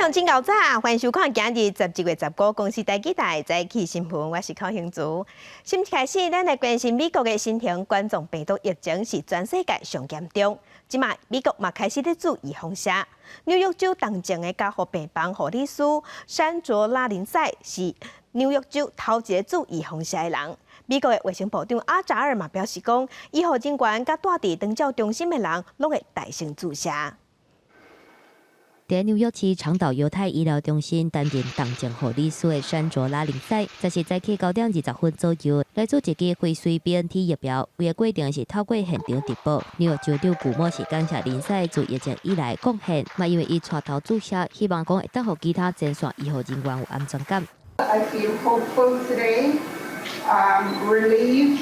眾請𠢕早，歡迎收看今日12月15公視台語台早起新聞，我是寇興竹。新聞開始，咱來關心美國的新型冠狀病毒疫情是全世界上嚴重。這馬美國嘛開始咧注預防射。紐約州重症的加護病房護理師山卓拉林賽是紐約州頭一个注預防射的人。美國的衛生部長阿扎爾嘛表示講，醫護人員佮蹛佇長照中心的人攏會代先注射。佇紐約市長島猶太醫療中心擔任重症護理師的山卓拉林賽，十四早起9點20分左右來注一支輝瑞 BNT 疫苗，規个過程是透過現場直播。紐約州長古莫是感謝林賽自疫情以來貢獻，嘛因為伊帶頭注射，希望講會當予其他前線醫護人員有安全感。 I feel hopeful today, relieved.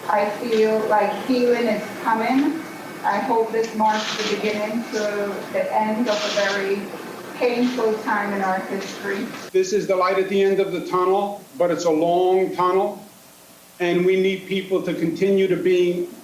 I feel like healing is coming. I hope this marks the beginning to the end of a very painful time in our history. This is the light at the end of the tunnel, but it's a long tunnel, and we need people to continue to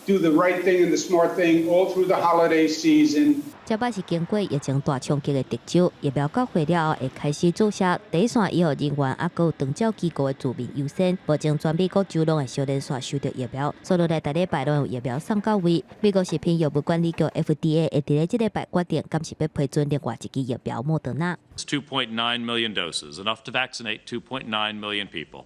do the right thing and the smart thing all through the holiday season. 這擺是經過疫情大衝擊的德州，疫苗到貨了後會開始注射，第一線醫護人員猶閣有長照機構的住民優先。目前全美國州攏會小連續收著疫苗，所以來逐禮拜攏有疫苗送到位。美國食品藥物管理局 FDA 會佇咧這禮拜決定，敢是欲批准另外一支疫苗莫德納。 2.9 million doses, enough to vaccinate 2.9 million people.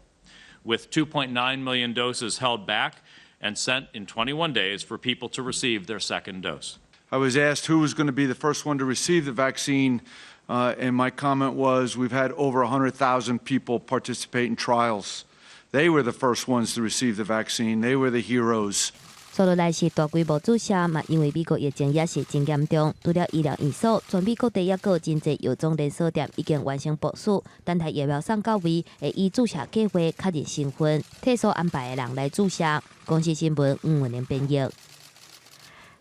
With 2.9 million doses held back and sent in 21 days for people to receive their second dose. I was asked who was going to be the first one to receive the vaccine, and my comment was we've had over 100,000 people participate in trials. They were the first ones to receive the vaccine. They were the heroes. 所落來是大規模注射嘛，因為美國疫情也是真嚴重。除了醫療院所，全美各地猶閣有真濟藥妝連鎖店已經完成部署，等待疫苗送到位，會依注射計劃確認身份，替所安排的人來注射。公視新聞吳文玲編譯。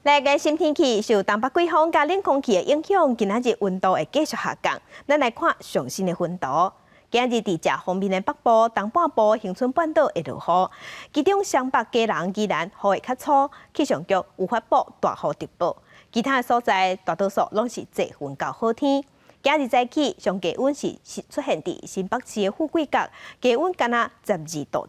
來關心天氣，受東北季風佮冷空氣的影響，今仔日溫度會繼續下降。咱來看上新的溫度。今日佇食方面的北部、東半部、恆春半島會落雨，其中雙北、基隆、宜蘭雨會較粗。氣象局有發布大雨特報，其他的所在大多數攏是濟雲到好天。今日早起上低溫是出現佇新北市的富貴角，低溫干焦12.7度。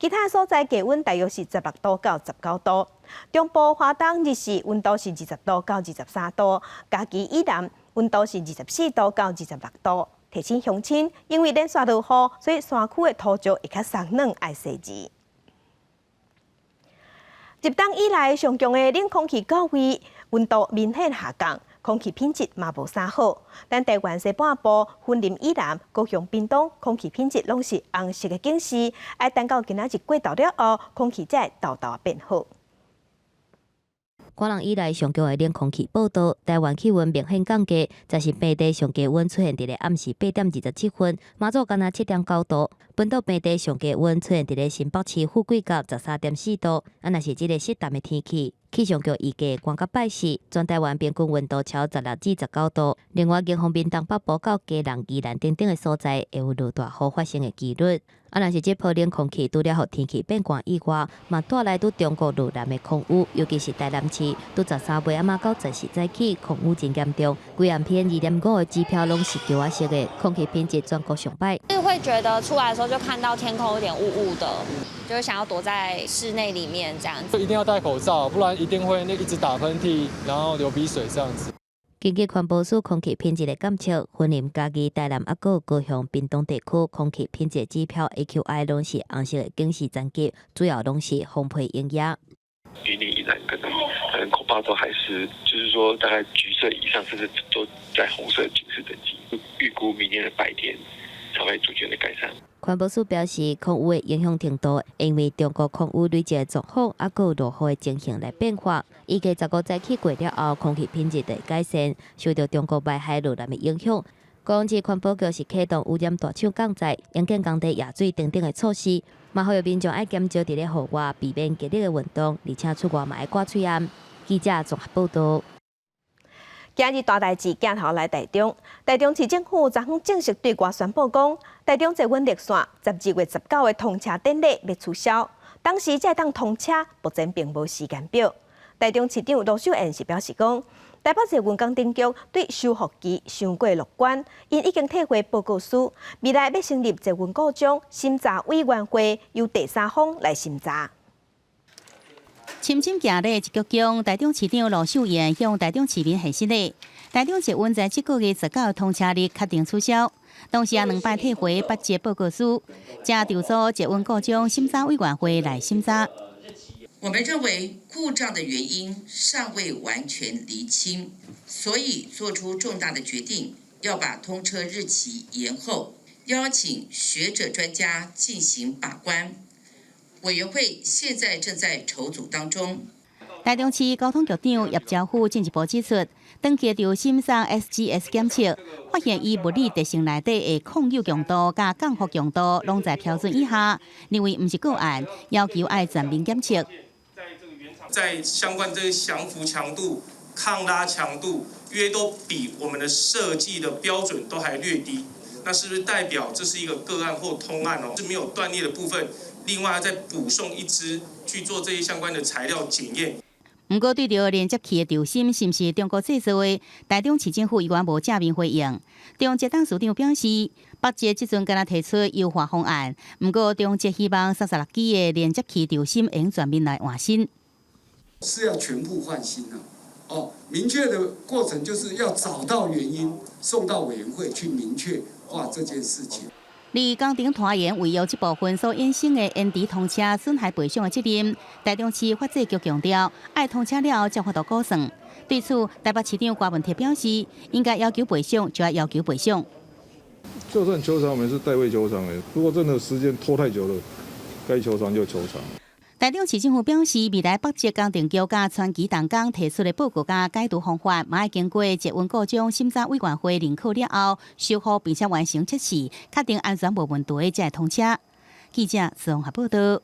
其他所在低溫大約是16度到19度。中部花東日時溫度是20度到23度，嘉義以南溫度是24度到26度。提醒鄉親，因為連續落雨，所以山區的土石會較鬆軟，愛細膩。入冬以來，上強的冷空氣到位，溫度明顯下降，空氣品質嘛無啥好。但台灣西半部、雲林以南、高雄屏東，空氣品質攏是紅色的警示，愛等到今仔日過晝了後，空氣才會沓沓變好。寒冬以來上強的冷空氣報到，台灣氣溫明顯降低，十四平地上低溫出現佇咧暗時8點27分，馬祖干焦7.9度，本島平地上低溫出現佇咧新北市富貴角13.4度。啊，若是這个適當的天氣，氣象局預計寒到拜四，全台灣平均溫度超16至19度。另外，迎風面東北部到基隆、宜蘭等等的所在，會有落大雨發生的幾率。啊，若是這波冷空氣除了予天氣變寒以外，嘛帶來對中國落南的空污，尤其是台南市，對13尾暗仔到十四早起，空污真嚴重，規暗 PM 2.5的指標攏是橘仔色的，空氣品質全國上歹。是會覺得出來的時候就看到天空有點霧霧的，就會想要躲在室內裡面這樣子。一定要戴口罩，不然一定會那一直打噴嚏，然後流鼻水這樣子。根據環保署空氣品質的監測，雲林、嘉義、台南、猶閣有高雄、屏東地區空氣品質指標 AQI 攏是紅色的警示層級，主要攏是風皮蠅蟻。雲林以南可能恐怕都還是，就是說大概橘色以上，甚至都在紅色警示等級。預估明年的白天才會逐漸的改善。環保署表示，空污的影響程度，因為中國空污累積的狀況，猶閣有落雨的情形來變化。預計15早起過了後，空氣品質會改善，受著中國外海落南的影響。高雄市環保局是啟動污染大廠降載、興建工地壓水等等的措施，嘛呼籲民眾愛減少佇咧戶外避免激烈的運動，而且出外嘛愛掛喙罨。記者綜合報導。今日大代誌鏡頭來台中，台中市政府昨昏正式對外宣布講，台中捷運綠線12月19的通車典禮欲取消，當時才會當通車，目前並無時間表。台中市長盧秀燕是表示講，台北捷運工程局對修復期傷過樂觀，𪜶已經退回報告書，未來欲成立捷運故障審查委員會，由第三方來審查。深深行禮一鞠躬，台中市長盧秀燕向台中市民獻失禮。台中捷運在這個月19通車日確定取消，同時也兩擺退回北捷報告書，正籌組捷運故障審查委員會來審查。我們認為故障的原因尚未完全釐清，所以做出重大的決定，要把通車日期延後，邀請學者專家進行把關。委員會現在正在籌組當中。台中市交通局長葉兆富進一步指出，長期軸心送 SGS 檢測，發現伊物理特性內底的抗扭強度佮降幅強度攏在標準以下，認為毋是個案，要求愛全面檢測。在相關這些降伏強度、抗拉強度，約都比我們的設計的標準都還略低，那是不是代表這是一個個案或通案哦？是沒有斷裂的部分，另外再補送一支去做這些相關的材料檢驗。毋過對著連接器的軸心是毋是中國製造的，台中市政府依然無正面回應。中捷董事長表示，北捷這陣敢若提出優化方案，毋過中捷希望36支的連接器軸心會全面來換新。是要全部換新啊！哦，明確的過程就是要找到原因，送到委員會去明確化這件事情。而工程拖延違約這部分所衍生的延遲通車損害賠償的責任，台中市發展局強調，愛通車了後才法度估算。對此，台北市長柯文哲表示，應該要求賠償，就愛要求賠償。就算求償，我們是代位求償的。如果真的時間拖太久了，該求償就求償。台中市政府表示，未來北捷工程局佮傳奇重工提出的報告佮解除方法，嘛愛經過捷運故障審查委員會認可了後，修復並且完成測試，確定安全無問題，才會通車。記者綜合報道。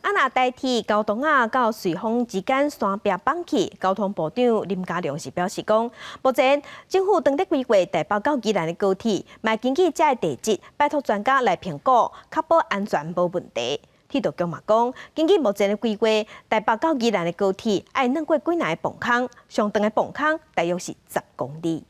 啊，若台鐵高洞仔到瑞芳之間山壁崩去，交通部長林佳龍是表示講，目前政府當咧規劃台北到宜蘭的高鐵，嘛根據這个地質，拜託專家來評估，確保安全無問題。鐵道局嘛講，根據目前的規劃，台北到宜蘭的高鐵愛鑽過幾若个磅空，上長的磅空大約是10公里。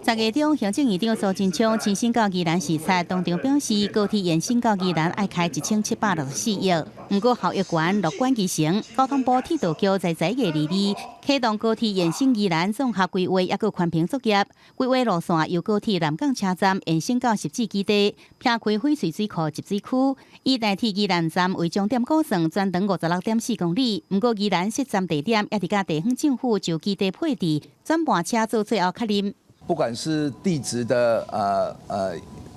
10月中，行政院長蘇貞昌親身到宜蘭視察，當場表示，高鐵延伸到宜蘭愛開1764億。毋過效益懸，樂觀其成。交通部鐵道局在11月22啟動高鐵延伸宜蘭綜合規劃，抑閣寬頻作業。規劃路線由高鐵南港車站延伸到汐止基地，撇開翡翠水庫集水區，以台鐵宜蘭站為終點估算，全長56.4公里。毋過宜蘭設站地點，猶佇佮地方政府就基地配置轉盤車做最後確認。不管是地質的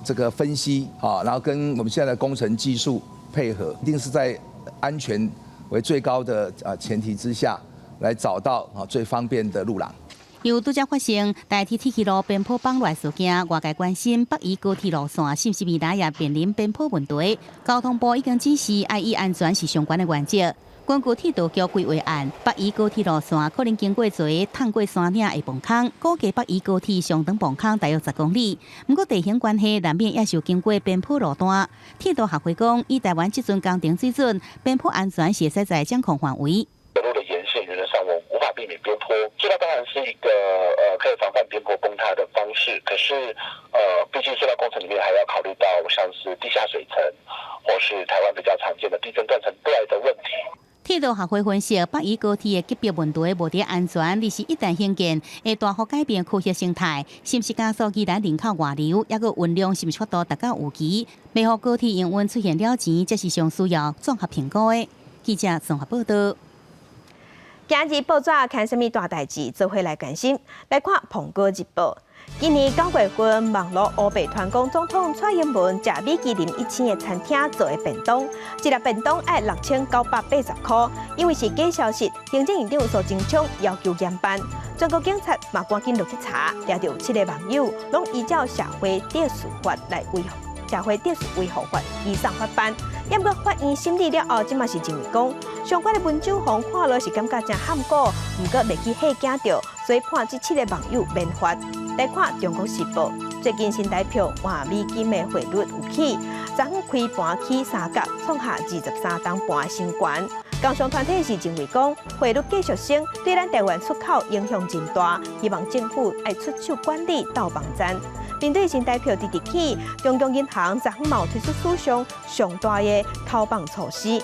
這個分析啊，然後跟我們現在的工程技術配合，一定是在安全為最高的前提之下，來找到啊最方便的路廊。由拄才發生台鐵鐵路邊坡崩落事件，外界關心北宜高鐵路線是毋是未來也面臨邊坡問題？交通部已經指示，愛以安全是上懸的原則。根據鐵道局規劃案，北宜高鐵路線可能經過一个探過山嶺的磅空，估計北宜高鐵上長磅空大約10公里。毋過地形關係，難免也是有經過邊坡路段。鐵道學會講，以台灣這陣工程水準，邊坡安全是會使在掌控範圍。鐵路的沿線原則上我無法避免邊坡，隧道當然是一個可以防範邊坡崩塌的方式。可是畢竟隧道工程裡面還要考慮到像是地下水層，或是台灣比較常見的地震斷層帶的問題。鐵道學會分析，北宜高鐵的級別問題無佇安全，而是一旦興建，會大幅改變區域生態，是毋是加速宜蘭人口外流，抑閣運量是毋是法度達到預期？欲予高鐵營運出現了錢，這是上需要綜合評估的。記者綜合報道。今日報紙看啥物大代誌，做伙來關心。來看《蘋果日報》，今年9月份，網路烏白傳講總統蔡英文食米其林一星的餐廳做的便當，一粒便當愛6980塊，因為是假消息，行政院長蘇貞昌要求嚴辦，全國警察嘛趕緊落去查，掠著七个網友，攏依照社會秩序法來維社會秩序維護法移送法辦。毋過法院審理了後，這馬是認為講，相關的文章予人看落是感覺誠譀古，毋過袂去嚇驚著，所以判這七个網友免罰。來看《中國時報》，最近新台票換美金的匯率有起，昨昏開盤起三角，創下23冬半新高。工商團體是認為講，匯率繼續升，對咱台灣出口影響真大，希望政府愛出手管理鬥幫贊。面對新台票直直起，中央銀行昨昏嘛推出史上上大的投放措施。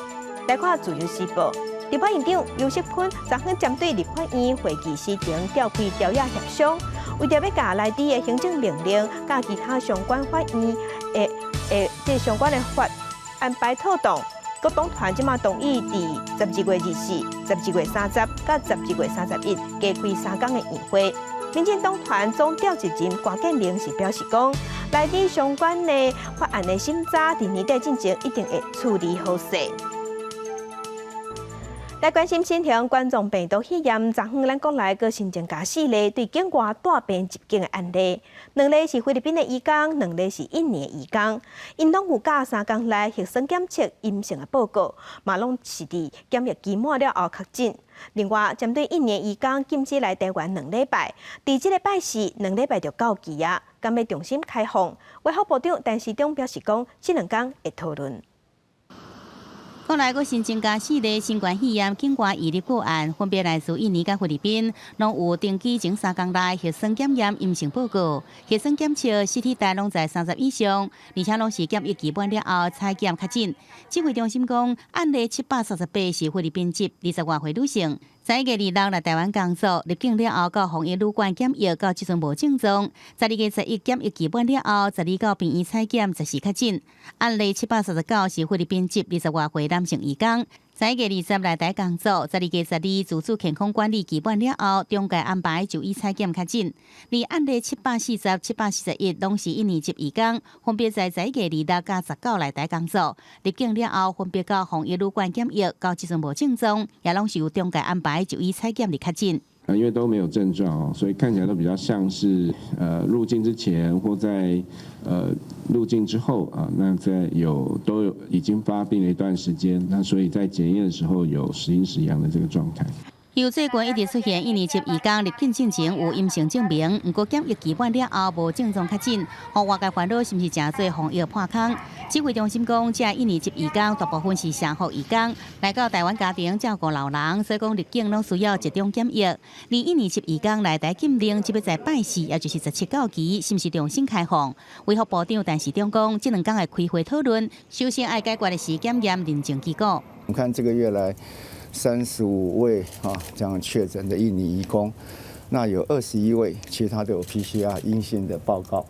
來看自由時報，立法院長游錫堃昨昏針對立法院會議時程召開朝野協商，為著欲共內地的行政命令佮其他相關法院的的這相關的法安排妥當。各黨團這馬同意佇12月24、12月30佮12月31加開三工的院會。民進黨團總召集人郭建明是表示講，內地相關的法案的審查，佇年底進前一定會處理好勢。來關心新型冠狀病毒肺炎，昨昏咱國內閣新增加四例對境外帶病入境的案例，兩例是菲律賓的移工，兩例是印尼的移工，𪜶攏有佮三工內核酸檢測陰性的報告，嘛攏是佇檢疫期滿了後確診。另外，針對印尼移工禁止來台灣兩禮拜，佇這个拜四兩禮拜就到期啊，敢欲重新開放？衛福部長陳時中表示講，這兩工會討論。國內閣新增加四例新冠肺炎境外移入個案，分別來自印尼佮菲律賓，攏有登機前三工內核酸檢驗陰性報告，核酸檢測 CT 值攏在30以上，而且攏是檢疫期滿了後採檢確診。指揮中心講，案例738是菲律賓籍二十外歲女性，11月26來台灣工作，入境了後到防疫旅館檢疫，到這陣無症狀。12月11檢疫期滿了後，12到病院採檢，14確診。案例739是菲律賓籍二十外歲男性移工，11月20來台工作，12月12自主健康管理期滿了後，中介安排就醫採檢確診。而案例740、741攏是印尼籍移工，分別在11月26佮19來台工作，入境了後分別到防疫旅館檢疫，到這陣無症狀，也攏是由中介安排就醫採檢的確診。因為都沒有症狀哦，所以看起來都比較像是入境之前或在入境之後啊，那在有都有已經發病了一段時間，那所以在檢驗的時候有時陰時陽的這個狀態。由最近一直出現印尼籍移工入境進前有陰性證明，毋過檢疫期滿了後無症狀確診，予外界煩惱是毋是成做防疫破空？指揮中心講，這印尼籍移工大部分是社福移工，來到台灣家庭照顧老人，所以講入境攏需要集中檢疫。而印尼籍移工來台禁令，這欲在拜四，也就是17到期，是毋是重新開放？衛福部長陳時中講，這兩工會開會討論，首先愛解決的是檢驗認證機構。我們看這個月來35位啊，這樣確診的印尼移工，那有21位，其實他都有 PCR 陰性的報告。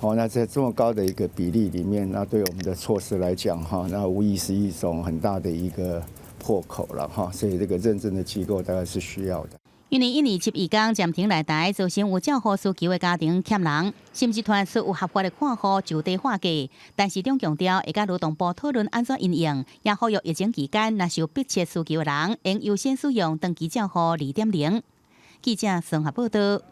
好，那在這麼高的一個比例裡面，那對我們的措施來講，哈，那無疑是一種很大的一個破口了，哈。所以這個認證的機構大概是需要的。因為印尼籍移工暫停來台，造成有照護需求的家庭欠人，甚至傳出有合法的看護就地化假。陳時中強調，會佮勞動部討論按怎因應，也呼籲疫情期間若是有迫切需求的人，應優先使用長期照護2.0。記者綜合報道。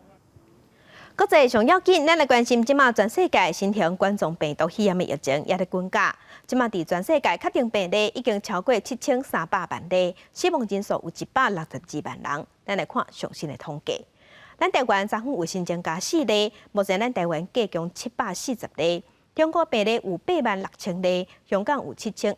國際上要緊，咱來關心這馬全世界新型冠狀病毒肺炎的疫情也佇滾加。這馬佇全世界確定病例已經超過7300萬例，死亡人數有162萬人。咱來看上新的統計。咱台灣昨昏有新增加四例，目前咱台灣計共740例。中國病例有8萬6千例，香港有7600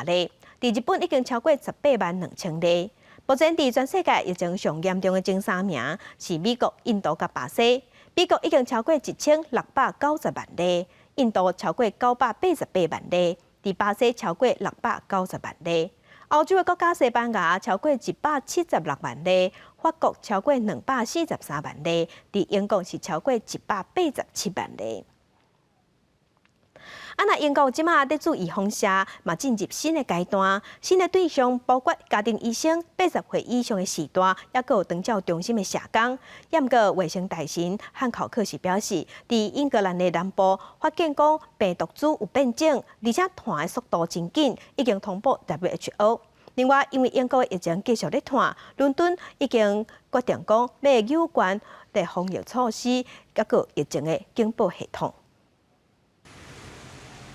例，佇日本已經超過18萬2千例。目前佇全世界疫情上嚴重的前三名是美國、印度佮巴西。美國已經超過1690萬例，印度超過988萬例，佇巴西超過690萬例。歐洲的國家西班牙超過176萬例，法國超過243萬例，佇英國是超過187萬例。啊，那英國這馬佇注預防射嘛進入新的階段，新的對象包括家庭醫生、80歲以上的序大，抑閣有長照中心的社工。抑毋過衛生大臣漢考克是表示，佇英格蘭的南部發現講病毒株有變種，而且傳的速度真緊，已經通報 WHO。另外，因為英國的疫情繼續咧傳，倫敦已經決定講欲有關的防疫措施，抑閣疫情的警報系統。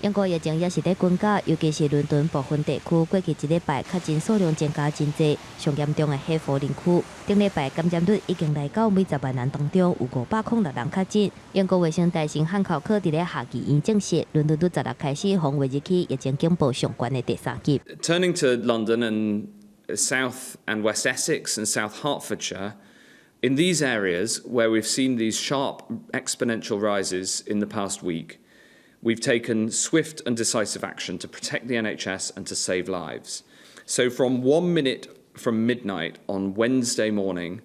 英國疫情也是咧滾加，尤其是倫敦部分地區，過去一禮拜確診數量增加真濟。上嚴重的黑佛林區，頂禮拜感染率已經來到每10萬人當中有506人確診。英國衛生大臣漢考克佇咧下議院證實，倫敦佇16開始防衛入去疫情警報上懸的第三級。 Turning to London and South and West Essex and South Hertfordshire, in these areas where we've seen these sharp exponential rises in the past week, we've taken swift and decisive action to protect the NHS and to save lives. So from 1 minute from midnight on Wednesday morning,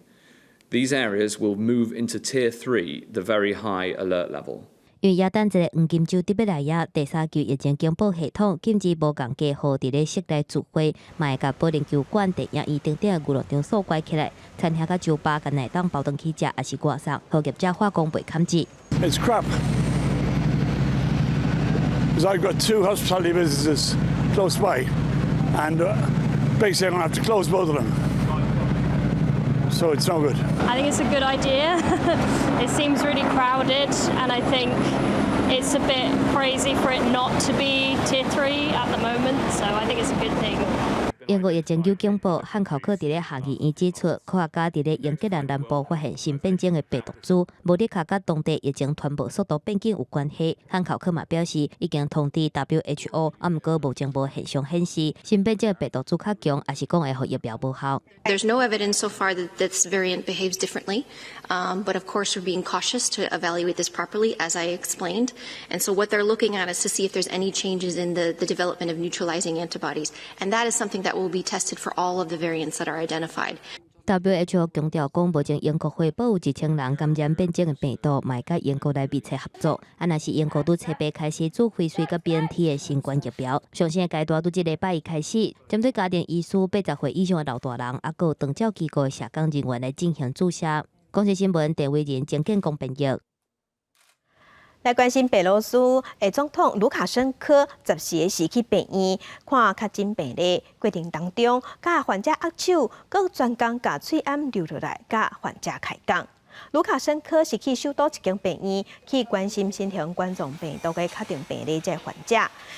these areas will move into tier three, the very high alert level. 因為耶誕節黃金週佇欲來矣，第三級疫情警報系統禁止無仝家戶佇咧室內聚會，嘛會共保齡球館、電影院等等的娛樂場所關起來。餐廳佮酒吧，干焦會當包轉去食，抑是外送，予業者喊講袂堪折。 It's crap. Because I've got two hospitality businesses close by, and basically I'm going to have to close both of them. So it's no good. I think it's a good idea. It seems really crowded, and I think it's a bit crazy for it not to be tier three at the moment. So I think it's a good thing. 英國疫情有警報，漢考克佇咧下議院指出，科學家佇咧英格蘭南部發現新變種的病毒株，無的確佮當地疫情傳播速度變緊有關係。漢考克嘛表示，已經通知 WHO，啊，毋過目前無現象顯示新變種的病毒株較強，抑是講會予疫苗無效。 There's no evidence so far that this variant behaves differently, but of course we're being cautious to evaluate this properly, as I explained. And so what they're looking at is to see if there's any changes in the development of neutralizing antibodies, and that is something that will be tested for all of the variants that are identified. WHO 強調講，目前英國匯報有1000人感染變種的病毒，嘛會佮英國來密切合作。啊，若是英國佇初八開始注輝瑞佮 BNT 的新冠疫苗，上新的階段佇這禮拜一開始，針對家庭醫師80歲以上的老大人，抑閣有長照機構的社工人員來進行注射。公視新聞鄭偉仁、鄭建功編譯。來關心白羅斯的總統盧卡申科14時去病院看確診病例過程當中，佮患者握手，閣專工共喙罨留落來，佮患者開講。盧卡申科是去首都一間病院去關心新型冠狀病毒的確診病例這个患者，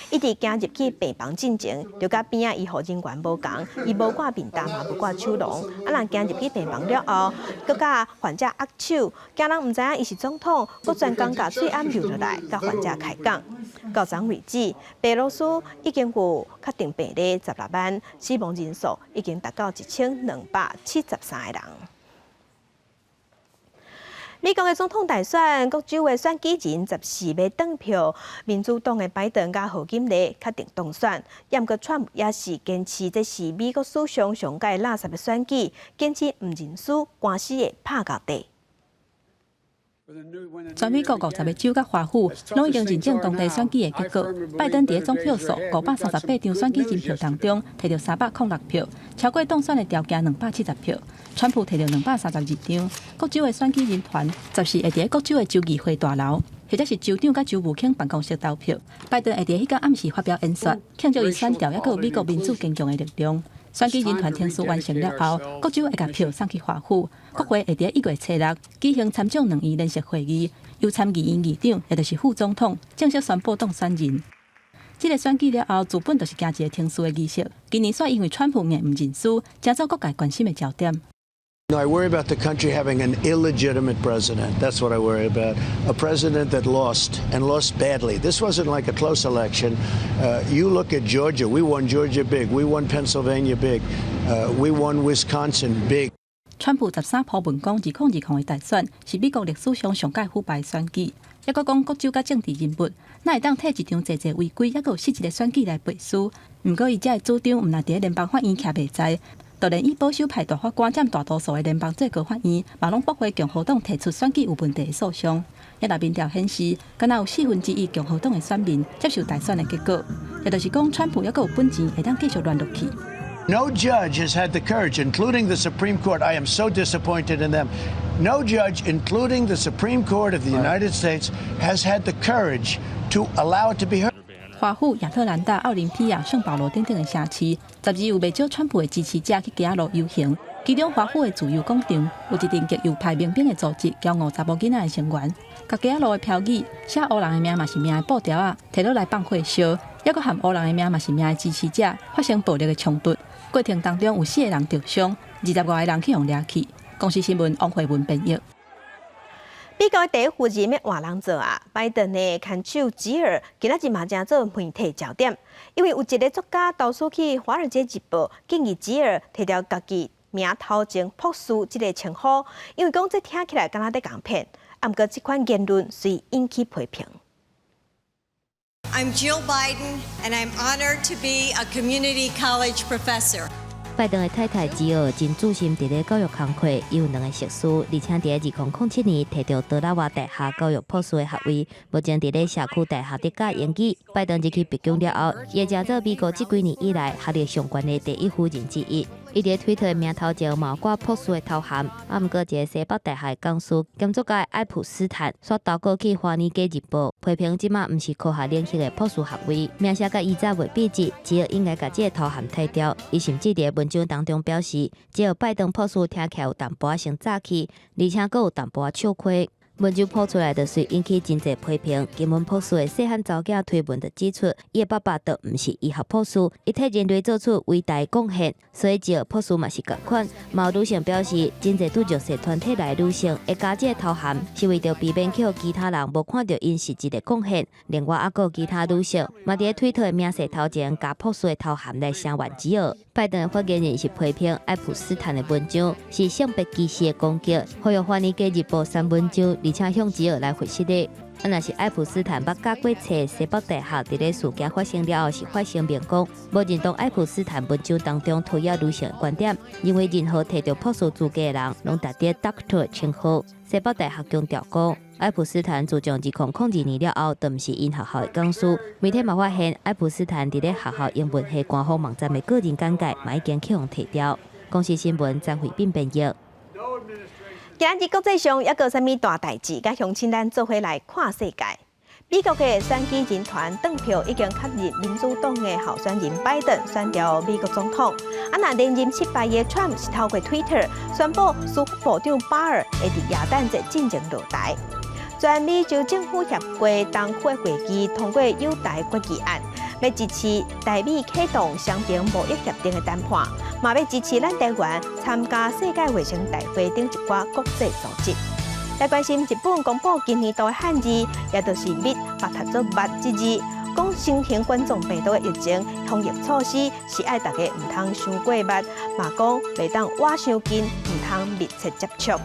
伊佇行入去病房進前，就佮邊仔醫護人員無仝，伊無掛面罩嘛，無掛手籠。啊，人行入去病房了後，閣佮患者握手，驚人毋知影伊是總統，閣專工共喙罨留落來，佮患者開講。到昨為止，白羅斯已經有確診病例16萬，死亡人數已經達到1273個人。美國的總統大選，各州的選舉人14欲轉票，民主黨的拜登佮賀錦麗確定當選。毋過川普也是堅持這是美國史上上蓋垃圾的選舉，堅持毋認輸，官司會拍到底。全美國50個州佮華府攏已經認證當地選舉的結果。拜登佇總票數538張選舉人票當中，摕著306票，超過當選的條件270票。川普摕著232張。各州的選舉人團14會佇各州的州議會大樓，或者是州長佮州務卿辦公室投票。拜登會佇彼工暗時發表演說，慶祝伊選著，抑閣有美國民主堅強的力量。選舉人團程序完成了後，各州會共票送去華府，國會會佇1月初6舉行參眾兩院聯席會議，由參議院議長，也就是副總統正式宣布當選人。這個選舉了後，自本就是行一個程序的儀式。今年煞因為川普硬毋認輸，成做各界關心的焦點。 I worry about the country having an illegitimate president. That's what I worry about. A president that lost and lost badly. This wasn't like a close election. You look at Georgia. We won Georgia big. We won Pennsylvania big. We won Wisconsin big. 川普13鋪文講，2020的大選是美國歷史上上蓋腐敗選舉，抑閣講各州佮政治人物，哪會當替一場濟濟違規，抑閣有失職的選舉來背書？毋過伊這个主張，毋但佇聯邦法院徛袂在。就連以保守派大法官佔大多數的聯邦最高法院，嘛攏駁回共和黨提出選舉有問題的訴訟。抑若民調顯示，敢若有1/4共和黨的選民接受大選的結果，也就是講，川普抑閣有本錢會當繼續亂落去。 No judge has had the courage, including the Supreme Court. I am so disappointed in them. No judge, including the Supreme Court of the United States, has had the courage to allow it to be heard. 華府、亞特蘭大、奧林匹亞、聖保羅等等的城市，12有袂少川普的支持者去街仔路遊行，其中華府的自由廣場有一陣極右派民兵的組織，交五查某囡仔的成員，共街仔路的標語寫烏人的命嘛是命的布條仔，提落來放火燒，猶閣和烏人的命嘛是命的支持者發生暴力的衝突。過程當中有四个人著傷，20外个人去予掠去。公視新聞王慧文編譯。美國第一夫人欲換人做啊！拜登的牽手吉爾今仔日嘛成做媒體焦點，因為有一个作家投書去《華爾街日報》，建議吉爾提掉家己名頭前博士這个稱呼，因為講這聽起來敢若咧共騙。啊，毋過這款言論隨引起批評。 I'm Jill Biden, and I'm honored to be a community college professor. 拜登的太太吉爾真注心佇咧教育工課，伊有兩个碩士，而且佇咧2007年提著德拉瓦大學教育博士的學位，目前佇咧社區大學佇教英語。拜登入去白宮了後，伊會成做美國這幾年以來學歷上懸的第一夫人之一。伊佇推特的名頭前嘛有掛博士的頭銜，啊，毋過一个西北大學的講師兼作家愛普斯坦，煞投稿去《華爾街日報》，批評這馬毋是科學領域的博士學位，名聲佮伊早袂比質，吉爾應該共這个頭銜提掉。伊甚至佇文章當中表示，只有拜登博士聽起來有淡薄仔傷早氣，而且閣有淡薄仔笑虧。文章鋪出來就隨引起真濟批評。金門博士的細漢查某囝推文就指出，伊的爸爸都毋是醫學博士，伊替人類做出偉大貢獻，所以這個博士嘛是仝款。嘛有女性表示，真濟對弱勢團體內女性會加這个頭銜，是為著避免予其他人無看著𪜶實質的貢獻。另外，猶閣有其他女性嘛佇咧推特的名勢頭前加博士的頭銜來聲援吉爾。拜登的發言人是批評愛普斯坦的文章是性別歧視的攻擊，呼籲華爾街日報刪文章，而且向吉爾來回失禮。啊，若是愛普斯坦捌教過冊西北大學，佇咧事件發生了後是發聲明講，無認同愛普斯坦文章當中討厭女性的觀點，認為任何提著博士資格的人，攏值得 Doctor 稱號。西北大學強調講，愛普斯坦自從2002年了後，就毋是𪜶學校的講師。媒體嘛發現，愛普斯坦佇咧學校英文系官方網站的個人簡介，嘛已經去予提掉。公視新聞張慧斌編譯。今日國際上猶閣有啥物大代誌，佮鄉親咱做伙來看世界。美國的選舉人團轉票已經確認民主黨的候選人拜登選著美國總統。啊，若連任失敗的川普是透過 Twitter 宣布司法部長巴爾會佇耶誕節進前落台。全美洲政府協會東區會議通過友台決議案，欲支持台美啟動雙邊貿易協定的談判，嘛欲支持咱台灣參加世界衛生大會等一寡國際組織。來關心日本公布今年度的漢字，也就是密把讀做密這字，講新型冠狀病毒的疫情防疫措施是愛大家毋通傷過密，嘛講袂當倚傷近，毋通密切接觸。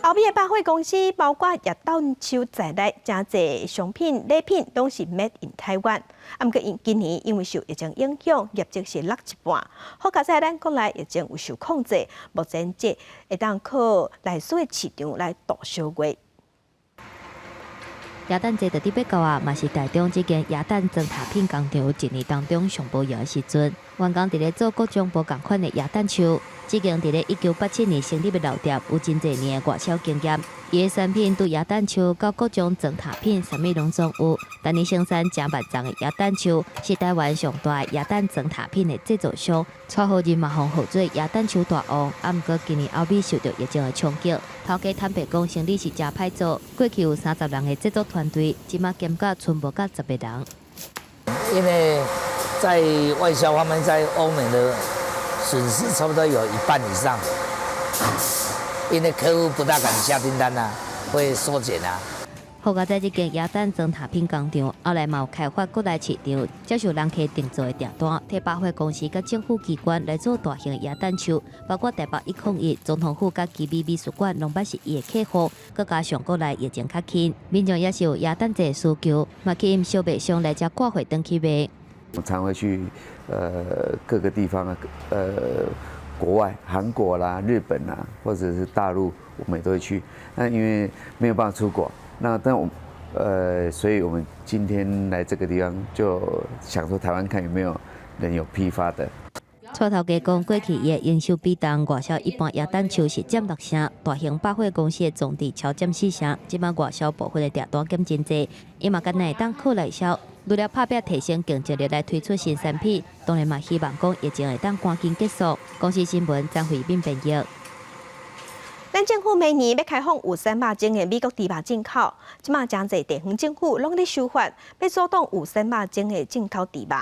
歐美的百貨公司，包括耶誕樹在內，誠濟商品禮品攏是 Made in Taiwan。啊，毋過𪜶今年因為受疫情影響，業績是落一半。好佳哉咱國內疫情有受控制，目前這會當靠內需的市場來度小月。耶誕節就佇欲到啊，嘛是台中這間耶誕裝塔片工廠一年當中上無閒的時陣。員工佇咧做各種無仝款的耶誕樹。這間佇咧1987年成立的老店，有真濟年的外銷經驗。伊的產品對耶誕樹到各種裝塔片，啥物攏總有。逐年生產成萬叢的耶誕樹，是台灣上大的耶誕裝塔片的製造商。蔡好人嘛予號做耶誕樹大王，啊，毋過今年後尾受著疫情的衝擊，頭家坦白講，生意是誠歹做。過去有30人的製作團隊，這馬減到賰無到10個人。因為在外銷方面，在歐美的損失差不多有一半以上，因為客戶不大敢下訂單啊，會縮減啊。好佳哉這間耶誕裝塔片工廠，後來嘛有開發國內市場，接受人客訂做的訂單，替百貨公司佮政府機關來做大型的耶誕樹，包括台北101、總統府佮奇美美術館，攏捌是伊的客戶。閣加上國內疫情較輕，民眾也是有耶誕節的需求，嘛去𪜶小賣商來遮掛貨轉去賣。我常會去各個地方啊，國外韓國啦、日本啦，或者是大陸，我們也都會去。那因為沒有辦法出國，那但我所以我們今天來這個地方，就想說台灣看有沒有人有批發的。蔡頭家講，過去伊的營收比重外銷一般耶誕樹是佔六成，大型百貨公司的總值超佔四成。這擺外銷部分的訂單減真濟，伊嘛敢若會當靠內銷。除了拍拚提升競爭力來推出新產品，當然嘛希望講疫情會當趕緊結束。公視新聞張惠敏編譯。咱政府明年欲開放有瘦肉精的美國豬肉進口，這馬誠濟地方政府攏咧修法，欲阻擋有瘦肉精的進口豬肉。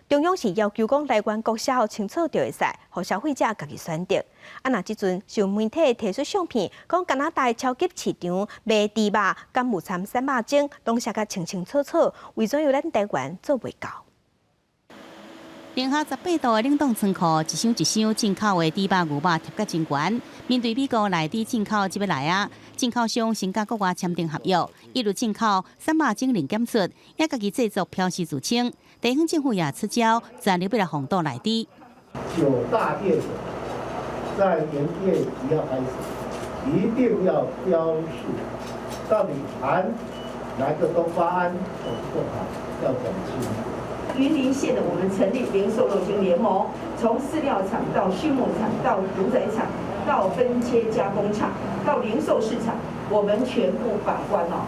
中央是要求講來源國寫予清楚就會使，予消費者家己選擇。啊，若這陣有媒體提出相片，講加拿大超級市場賣豬肉，敢有摻瘦肉精，攏寫甲清清楚楚，為怎樣咱台灣做袂到？零下18度的冷凍倉庫，一箱一箱進口的豬肉、牛肉疊甲真懸。面對美國內豬進口這欲來啊，進口商先佮國外簽訂合約，一路進口瘦肉精零檢出，也家己製作標示自清。地方政府也出招，全力欲來防堵內豬。九大業者在營業只要開始，一定要標示到底含哪個多巴胺，或是多糖，要講清楚。雲林縣的我們成立零瘦肉精聯盟，從飼料廠到畜牧場到屠宰場到分切加工廠到零售市場，我們全部把關哦。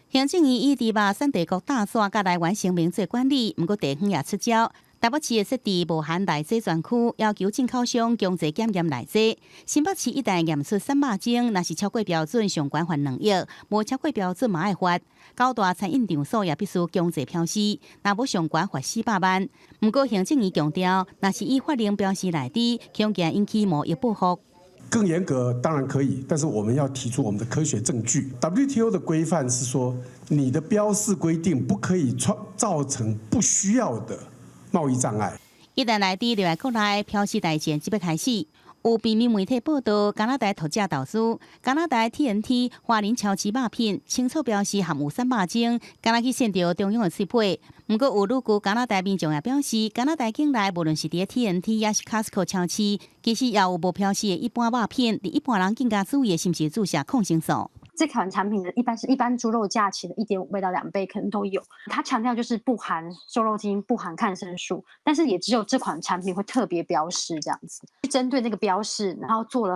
行政院以豬肉產地國大煞佮來源聲明做管理，毋過地方也出招。台北市的設置無含內劑專區，要求進口商強制檢驗內劑。新北市一旦驗出瘦肉精，若是超過標準，上懸罰2億；無超過標準嘛愛罰。九大餐飲場所也必須強制標示，若無上懸罰400萬。毋過行政院強調，若是以法令標示內豬，恐驚引起貿易報復。更嚴格當然可以，但是我們要提出我們的科學證據。WTO 的規範是說，你的標示規定不可以創造成不需要的貿易障礙。一旦內豬入來國內，標示大戰這欲開始。有平面媒體報道，加拿大讀者投訴，加拿大 T&T 華人超市肉品清楚標示含有瘦肉精，敢若去跣著中央的喙皮。毋過有旅居加拿大民眾也表示，加拿大境內無論是佇 T&T 抑是 Costco 超市，其實也有無標示的一般肉品，佇一般人更加注意的是毋是注射抗生素。這款產品的一般是一般豬肉價錢的1.5倍到2倍，可能都有。它強調就是不含瘦肉精、不含抗生素，但是也只有這款產品會特別標示這樣子。針對那個標示，然後做了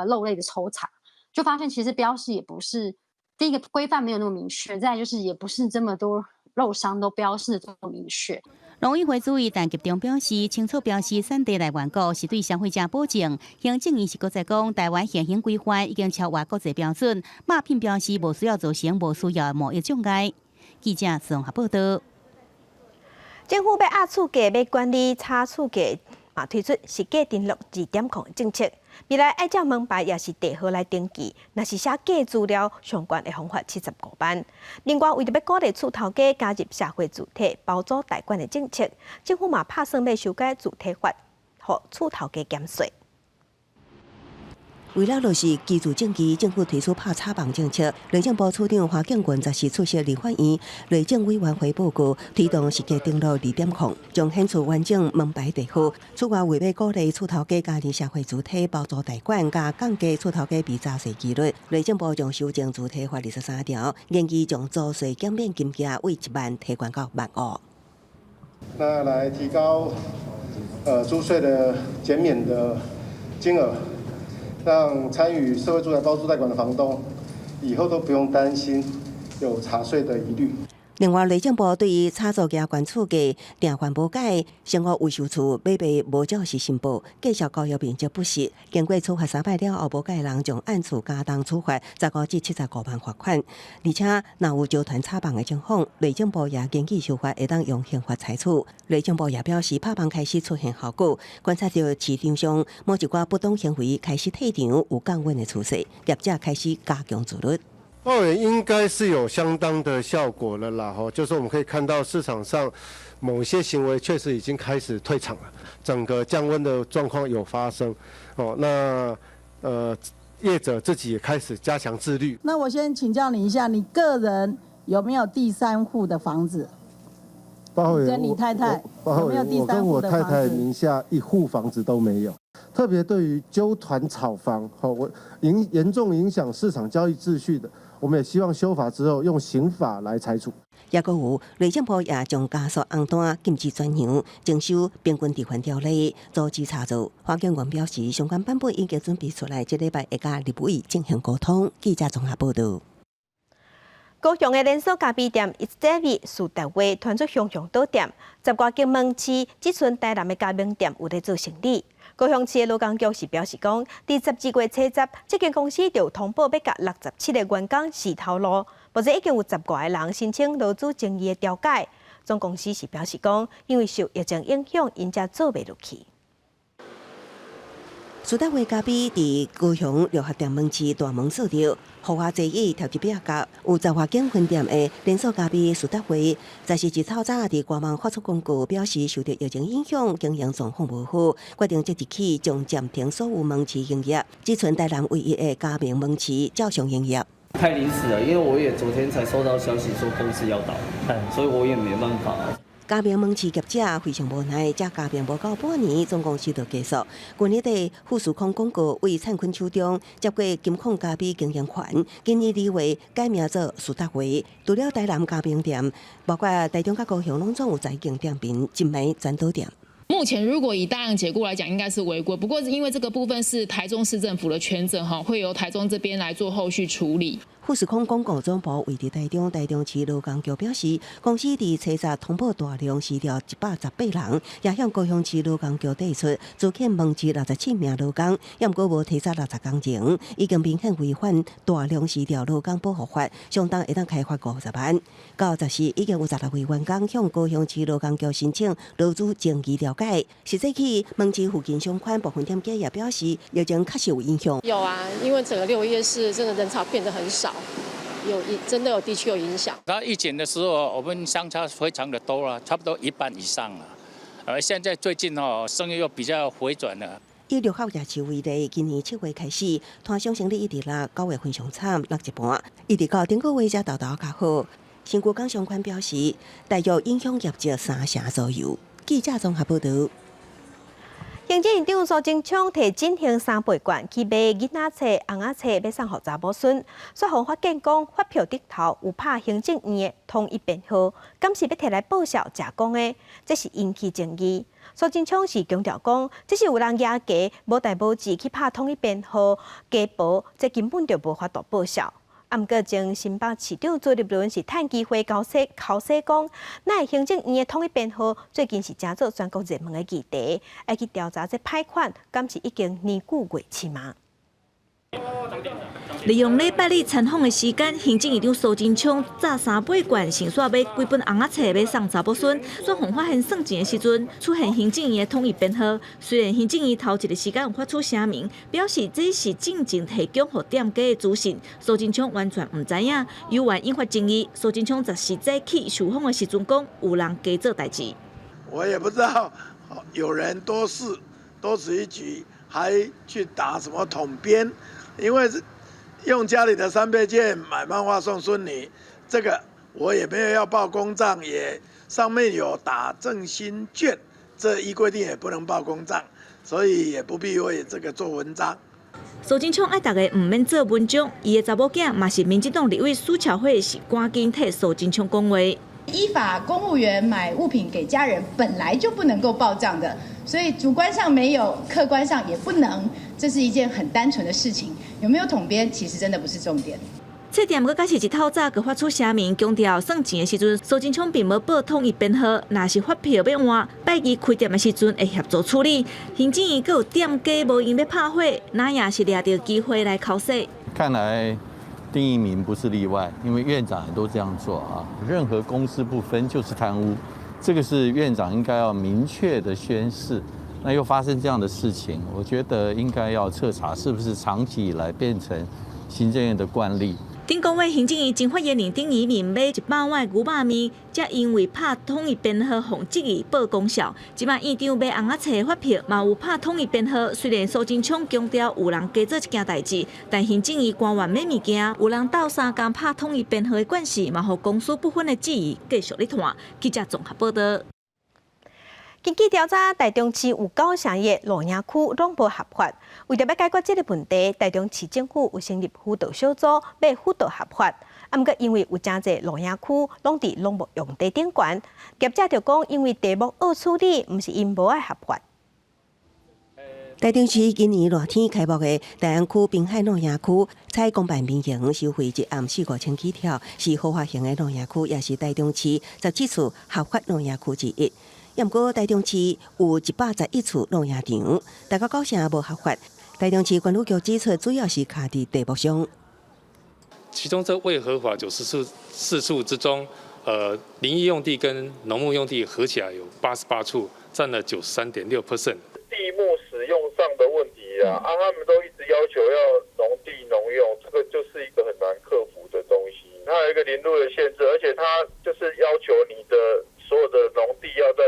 肉類的抽查，就發現其實標示也不是第一個規範沒有那麼明確，再就是也不是這麼多肉商都標示這麼明確。農委會主委陳吉仲表示，清楚標示產地來源國是對消費者保證。行政院是閣再講，台灣現行規範已經超越國際標準，肉品標示無需要造成無需要的貿易障礙。記者綜合報道。政府欲壓厝價，欲管理炒厝價，嘛推出實價登錄2.0政策。未來愛照門牌抑是地號來登記，若是寫假資料，上懸會予罰75萬。另外，為著欲鼓勵厝頭家加入社會主體包租代管的政策，政府嘛拍算欲修改住宅法，予厝頭家減稅。為了落實居住正義，政府推出拍炒房政策。內政部處長花敬群十四出席立法院內政委員會報告，推動實價登錄2.0，將顯出完整門牌地號。此外，為欲鼓勵厝頭家加入社會主體包租代管，佮降低厝頭家被查稅幾率，內政部將修正住宅法23條，建議將租稅減免金額為1萬提懸到1萬5。那來提高租稅的減免的金額。讓參與社會住宅包租代管的房東，以後都不用擔心有查稅的疑慮。另外，內政部對於炒作加懸厝價、訂環無改、生活維修處買賣無照實申報、繼續交易面積不實，經過處罰3擺了後無改的人，將按厝加重處罰15至75萬罰款。而且，若有招團炒房的情況，內政部也根據修法會當用刑法裁處。內政部也表示，拍房開始出現效果，觀察著市場上某一寡不當行為開始退場，有降溫的趨勢，業者開始加強自律。哦，應該是有相當的效果了啦，吼，就是我們可以看到市場上某些行為確實已經開始退場了，整個降溫的狀況有發生，哦，那業者自己也開始加強自律。那我先請教你一下，你個人有沒有第三戶的房子？跟你太太有沒有第三戶的我跟我太太名下一戶房子都沒有。特別對於揪團炒房，吼，我嚴重影響市場交易秩序的，我們也希望修法之後用刑法來裁處。抑閣有內政部也將加速紅單禁止轉讓、徵收平均地權條例，阻止炒作。花敬群表示，相關版本已經準備出來，這禮拜會佮立委進行溝通。記者綜合報道。高雄的連鎖咖啡店 It's David 蘇達威傳出雄雄倒店，十外間門市只賰台南的加盟店有咧做生理。高雄市的勞工局是表示講，佇12月初十，這間公司就通報欲共67個員工辭頭路，目前已經有十外个人申請勞資爭議的調解。總公司是表示講，因為受疫情影響，𪜶才做袂落去。蘇達威咖啡佇高雄六合店門市大門鎖著，豪華座椅貼佇壁角，有十外間分店的連鎖咖啡蘇達威，十四日透早佇官網發出公告，表示受著疫情影響，經營狀況無好，決定即日起將暫停所有門市營業，只賰台南唯一的加盟門市照常營業。太臨時了，因為我也昨天才收到消息說公司要倒，所以我也沒辦法。加盟門市業者非常無奈，才加盟無夠半年，總公司就結束。去年底，富士康廣告為燦坤手中接過金礦咖啡經營權，今年2月改名做蘇達威。除了台南加盟店，包括台中佮高雄，攏總有十間店面，這擺全倒店。目前如果以大量解雇來講，應該是違規。不過因為這個部分是台中市政府的權責，哈，會由台中這邊來做後續處理。富士康廣告總部位佇台中，台中市勞工局表示，公司佇初十通報大量辭掉118人，也向高雄市勞工局提出，資遣門市67名勞工，也毋過無提早60工前，已經明顯違反大量辭掉勞工保護法，相當會當開罰50萬。到十四已經有16位員工向高雄市勞工局申請勞資爭議調解。實際起門市附近相關部分店家也表示，疫情確實有影響。有啊，因為整個6月是真的人潮變得很少。有真的有的確有影響。那疫情的時候，我們相差非常的多了，差不多一半以上了。而現在最近哦，生意又比較回轉了。以六合夜市為例，今年7月開始，攤商生理一直落，9月份上慘，落一半，一直到頂個月才沓沓較好。新舊港相關表示，大約影響業績3成左右。記者綜合報道。行政院長蘇貞昌提振興三倍券去買囡仔冊、尪仔冊，欲送予查某孫。煞予發現講發票頂頭有拍行政院的統一編號，敢是欲提來報銷假講的，這是引起爭議。蘇貞昌是強調講，這是有人蜈加無代無誌去拍統一編號加報，這根本就無法度報銷。啊，毋過前新北市長朱立倫是趁機會交說口說講，那行政院的統一編號最近是成做全國熱門的議題，愛去調查這歹款，敢是已經年久月深嗎？利用禮拜日參訪的時間，行政院長蘇貞昌紮三倍券，先煞買幾本尪仔冊欲送查某孫。煞予發現算錢的時陣，出現行政院的統一編號。雖然行政院頭一個時間有發出聲明，表示這是進前提供予店家的資訊，蘇貞昌完全毋知影，猶原引發爭議。蘇貞昌十四早起受訪的時陣講，有人加做代誌。我也不知道有人多事多此一舉，還去打什麼統編，因為是用家裡的三倍券買漫畫送孫女，這個我也沒有要報公賬，也上面有打振興券，這依規定也不能報公賬，所以也不必為這個做文章。蘇貞昌愛逐家毋免做文章，伊的查某囝嘛是民進黨立委蘇巧慧，是趕緊替蘇貞昌講話。依法公務員買物品給家人本來就不能夠報賬的，所以主觀上沒有，客觀上也不能，這是一件很單純的事情。有沒有統編，其實真的不是重點。冊店閣是一透早，閣發出聲明，強調算錢的時陣，蘇貞昌並無報統一編號，若是發票欲換，拜二開店的時陣會協助處理。行政院閣有店家無閒欲拍火，那也是掠著機會來剾洗。看來丁怡銘不是例外，因為院長也都這樣做啊。任何公私不分就是貪污，這個是院長應該要明確的宣示。那又發生這樣的事情，我覺得應該要徹查，是不是長期以來變成行政院的慣例。頂個月行政院前發言人丁怡銘買100碗牛肉麵，才因為拍統一編號，予質疑報公數。這擺院長買尪仔冊發票，嘛有拍統一編號。雖然蘇貞昌強調有人加做這件代誌，但行政院官員買物件有人鬥相共拍統一編號的慣勢，嘛予公私不分的質疑繼續咧拖。記者綜合報道。根據調查，台中市有9成的露營區攏無合法。為著欲解決這個問題，台中市政府有成立輔導小組，欲輔導合法。啊，毋過因為有誠濟露營區攏佇農牧用地頂懸，業者就講，因為地目惡處理，毋是𪜶無愛合法。台中市今年熱天開幕的大安區濱海露營區，採公辦民營收費一暗四五千起跳，是豪華型的露營區，也是台中市17處合法露營區之一。毋過台中市有111處露營場，大概九成無合法。台中市管理局指出，主要是卡佇地目上。其中這未合法94處之中，林業用地跟農牧用地合起來有88處，佔了93.6%。地目使用上的問題啊，他們都一直要求要農地農用，這個就是一個很難克服的東西。它有一個林路的限制，而且它就是要求你的所有的農地要在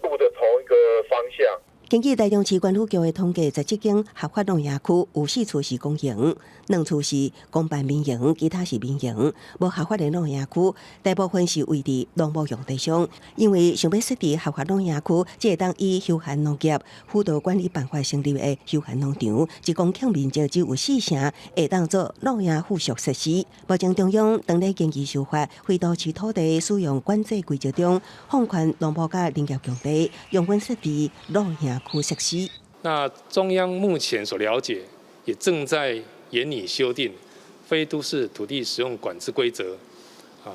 路的同一個方向。根據台中市管理局的統計，17間合法露營區有四處是公營，2處是公辦民營，其他是民營。無合法的露營區，大部分是位佇農牧用地上。因為想欲設置合法露營區，才會當以休閒農業輔導管理辦法成立的休閒農場，一公頃面積只有四成會當做露營附屬設施。目前中央當咧研究修法，非都市土地使用管制規則中，放寬農牧佮林業用地，容許設置露營區設施。那中央目前所了解，也正在研擬修訂非都市土地使用管制規則，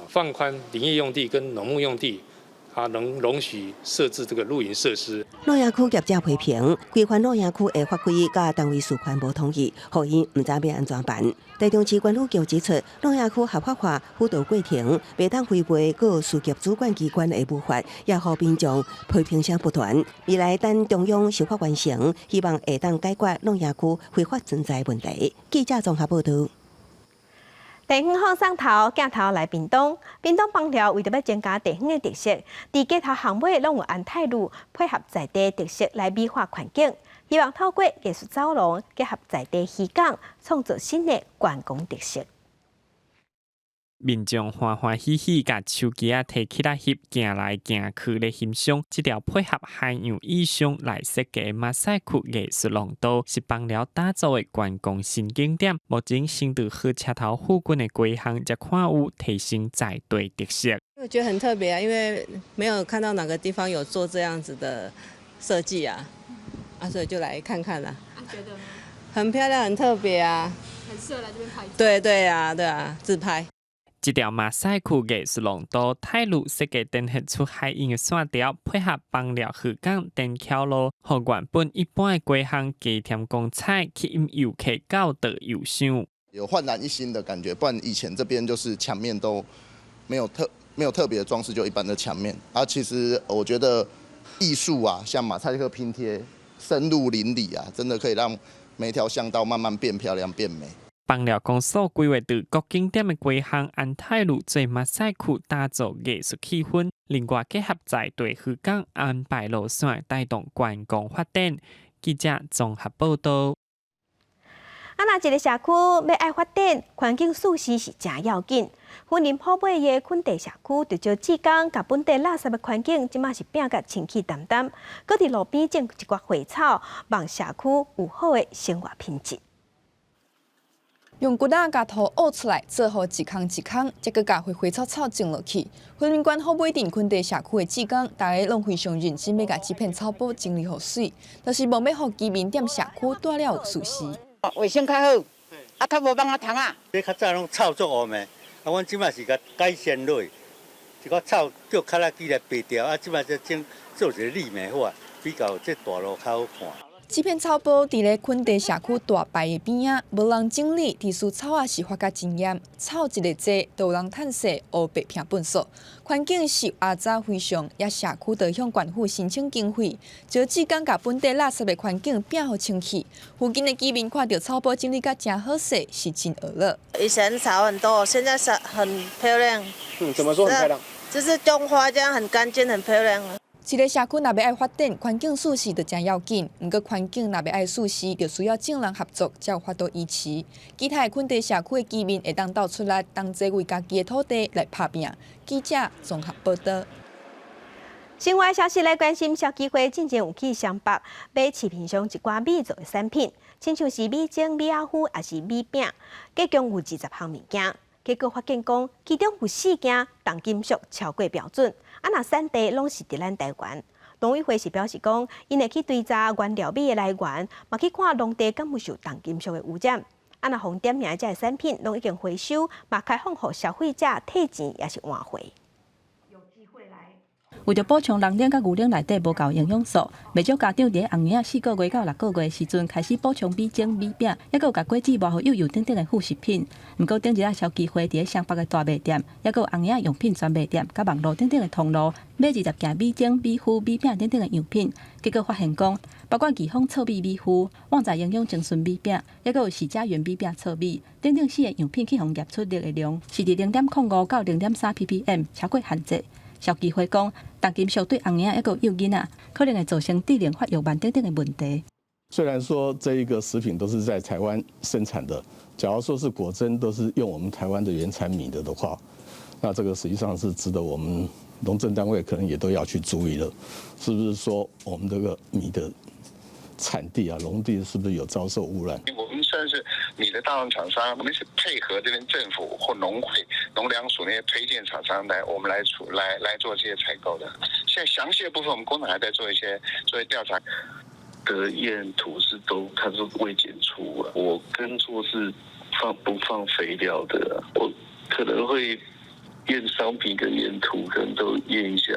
放寬林業用地跟農牧用地，它能容許設置這個露營設施。露營區業者批評，規範露營區的法規佮單位授權無統一，予𪜶毋知欲按怎辦。台中市管理局指出，露營區合法化輔導過程，袂當違背各事業主管機關的步伐，也予民眾批評聲不斷。未來等中央修法完成，希望會當解決露營區非法存在問題。記者綜合報導。地方放送頭鏡頭來屏東，屏東枋寮為著欲增加地方的特色，佇街頭巷尾攏有安泰路配合在地特色來美化環境，希望透過藝術走廊結合在地漁港，創造新的觀光特色。民眾歡歡喜喜共手機仔提起來翕，行來行去咧欣賞。這條配合海洋意象來設計馬賽克藝術廊道，是枋寮打造的觀光新景點。目前先佇火車頭附近的街巷才看有提升在地特色。我覺得很特別啊，因為沒有看到哪個地方有做這樣子的設計啊，所以就來看看啦。覺得很漂亮，很特別啊。很適合來這邊拍照。對對啊，對啊，自拍。這條馬賽克藝術廊道，泰路設計展現出海洋的線條，配合枋寮漁港天橋路，予原本一般的街巷加添光彩，吸引遊客到佗遊賞。有煥然一新的感覺，不然以前這邊就是牆面都沒有特別的裝飾，就一般的牆面。啊，其實我覺得藝術啊，像馬賽克拼貼，深入鄰里啊，真的可以讓每條巷道慢慢變漂亮變美。枋寮公所規劃佇各景點的街巷安泰路做馬賽克，打造藝術氣氛。另外結合在地漁港安排路線，帶動觀光發展。記者綜合報道。啊，若一个社區欲愛發展，環境舒適是誠要緊。雲林虎尾的墾地社區，就招志工共本地垃圾的環境，這馬是拚共清氣澹澹。閣佇路邊種一寡花草，望社區有好的生活品質。用骨仔共土挖出來，做好一空一空，再閣共花花草草種落去。雲林縣虎尾鎮墾地社區的志工，逐家攏非常認真，欲共這片草埔整理予媠，就是望欲予居民踮社區蹛了有舒適。衛生較好，啊，較無蠓仔蟲仔。這較早攏草足烏的，啊，阮這擺是共改善落去，一寡草叫拖拉機來拔掉，啊，這擺才種做一个立美化，比較這大路較好看。這片草埔佇咧墾地社區大排的邊仔，無人整理，地勢草仔是發甲真嚴，草一个濟，就有人趁勢烏白拚糞埽。環境是阿雜非常，也社區就向縣府申請經費，招志工共本地垃圾的環境拚予清氣。附近的居民看著草埔整理甲誠好勢，是真呵樂。以前草很多，現在是很漂亮。嗯，怎麼說很漂亮？就是種花這樣很乾淨，很漂亮。一个社區若欲愛發展，環境舒適就誠要緊。毋過環境若欲愛舒適，就需要眾人合作，才有法度維持。其他的墾地社區的居民會當鬥出力，同齊為家己的土地來拍拚。記者綜合報導。新聞消息來關心，消基會進前有去雙北買市面上一寡米做的產品，親像是米漿、米仔糊，抑是米餅，計共有20項物件。結果發現講，其中有四件重金屬超過標準，啊，若產地攏是佇咱台灣，農委會是表示講，𪜶會去追查原料米的來源，嘛去看農地敢有受重金屬的污染。啊，若予點名的這个產品攏已經回收，嘛開放予消費者退錢抑是換貨。為著補充人奶佮牛奶內底無夠營養素，袂少家長佇咧紅嬰仔4個月到6個月的時陣開始補充米漿、米餅，抑閣有共果子磨予幼幼等等的副食品。毋過頂日仔消基會佇咧雙北的大賣店，抑閣有紅嬰仔用品專賣店、佮網路等等的通路，買20件米漿、米麩、米餅等等的樣品，結果發現講，包括義豐糙米米麩、旺仔營養精純米餅，抑閣有喜家源米餅糙米等等四个樣品，去予驗出鈉的量是佇0.05到0.3 ppm，超過限制。消基會講，重金屬對紅嬰仔抑閣幼囡仔，可能會造成智能發育慢等等的問題。雖然說這一個食品都是在台灣生產的，假如說是果真都是用我們台灣的原產米的的話，那這個實際上是值得我們農政單位可能也都要去注意了，是不是說我們這個米的產地啊，農地是不是有遭受污染？我們算是米的大宗廠商，我們是配合這邊政府或農會、農糧署那些推薦廠商來，我們來處來來做這些採購的。現在詳細的部分，我們工廠還在做一些做一些調查。的驗土是都，它是未檢出啊。我耕作是放不放肥料的，我可能會驗商品跟驗土，可能都驗一下。